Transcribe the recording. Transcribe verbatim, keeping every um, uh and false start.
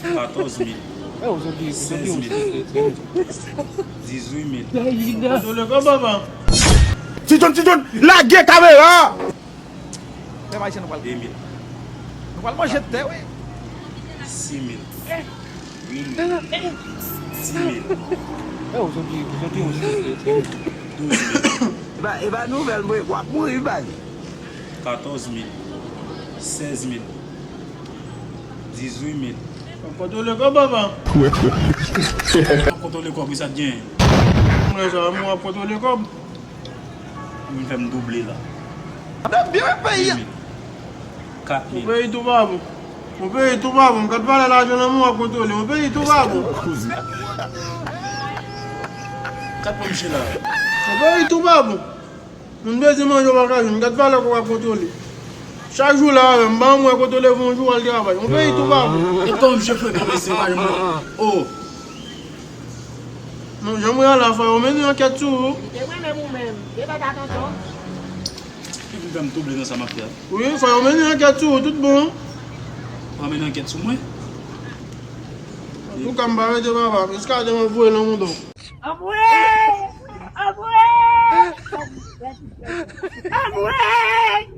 Katòz mil. Sèz mil. Dizuit mil. Ti John, Ti John, lage kamera! Pèp ayisyen, nou pral, de mil. Nou pral manje tè, wi. Sis mil. Uit mil. Dis mil. Douz mil. E pa, e pa nouvèl, mwen, w ap mouri, baz. Katòz mil. Sèz mil. Dizuit mil. W ap kontwole kòb, papa. W ap kontwole kòb, wi, sa t genyen. Mwen, sa, mwen, w ap kontwole kòb. Ou vin fè m double la. N ap byen wè peyi a. Kat mil. Yon peyi tou pa bon. Yon peyi tou pa bon. Gad valè lajan nan men w ap kontwole. Yon peyi tou pa bon. Kat pou misye la. Yon peyi tou pa bon. Moun bezwen manje w pa ka jwenn. Gad valè kòb w ap kontwole. Chak jou la avè m, m pa janm wè kontwole fè yon jou al travay. Yon peyi tou pa bon. E kòman misye fè konprann se pa yon... Oh. Non, jan mwen an la, fò yo mennen ankèt sou ou. Li te renmen ou menm. Li te bèl a tonton. Epi fè m touble nan sa m ap fè a. Wi, fò yo mennen ankèt sou ou, tout bon. Fò yo mennen ankèt sou mwen. Antouka, m pa rete papa. Jiskaske m ap voye nan mouda w. Anmwey! Anmwey! Anmwey!